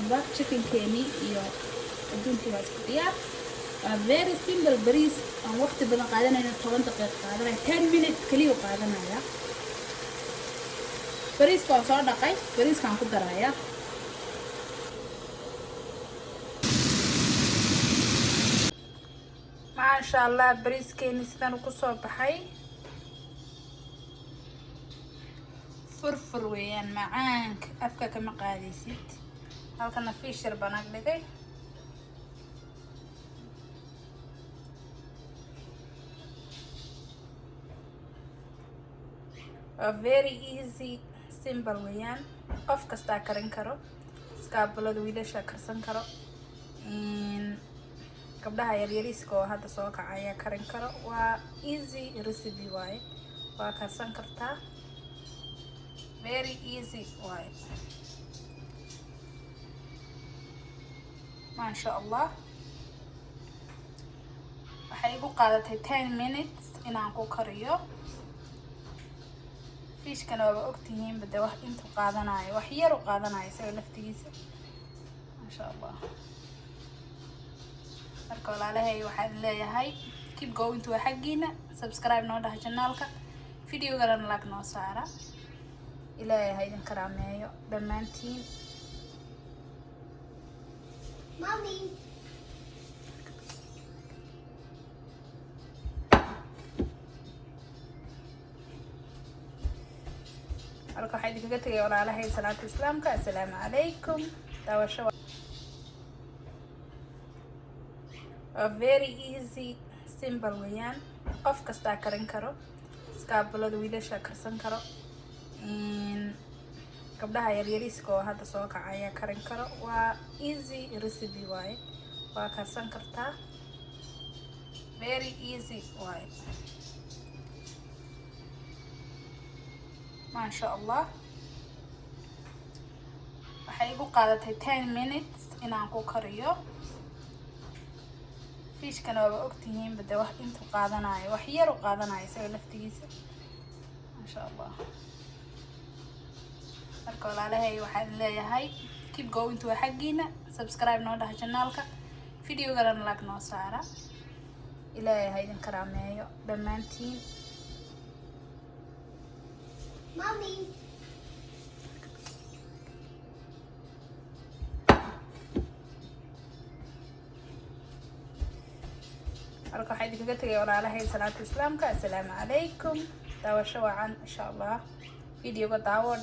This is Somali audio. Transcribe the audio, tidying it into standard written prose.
Ujeedaanba, chickenkeenii iyo adduunkii waa isku diyaar. Waa very simple bariis aan waqti badan qaadanayno, 10 daqiiq qaadanaya, 10 minutes kaliya u qaadanaya. Bariiska waan soo dhaqay, bariiskaan ku darayaa. Maasha Allah, bariiskeeni sidan kusoo baxay, furfur weeyaan, macaanka afka kama qaadaysid. Halkana fish yar baan ag dhigay. Waa very easy, simple weeyaan, qof kastaa karin karo, iskaabulada wiilasha karsan karo, gabdhaha yaryariiska oo hadda soo kaca ayaa karin karo. Waa easy recipe waaye, waa karsan kartaa, very easy waaye. Maasha Allah, waxay igu qaadatay 10 minutes inaan ku kariyo. Fishkana waaba ogtihiinba de wax intuu qaadanayo, wax yar u qaadanayo isaga laftigiisa. Maasha Allah. Marka walaalahay, waxaan leeyahay keep going to xaggiina, subscribe noo dhaha channelka, videogana like noo saara. Ilaahay ha idin karaameeyo dhammaantiin. Mommy. Halka waxaa idinkaga tegay walaalahay salaata islaamka. Assalaamu calaykum. Daawasho waa very easy, simple weeyaan, qof kastaa karin karo, iskaabulada wiilasha karsan karo, gabdhaha yaryariiska oo hadda soo kaca ayaa karin karo. Waa easy recipe waaye, waa karsan kartaa, very easy waaye. Maasha Allah, waxay igu qaadatay 10 minutes inaan ku kariyo. Fishkana waaba ogtihiinba de wax intuu qaadanayo, wax yar u qaadanayo isaga laftigiisa. Maasha Allah. Marka walaalahay, waxaan leeyahay keep going to xaggiina, subscribe noo dhaha channelka, videogana like noo saara. Ilaahay ha idin karaameeyo dhammaantiin. Mommy. Halka waxaa idinkaga tegay walaalahay salaata islaamka. Assalaamu calaykum. Daawasho wacan insha Allah, videoga daawo.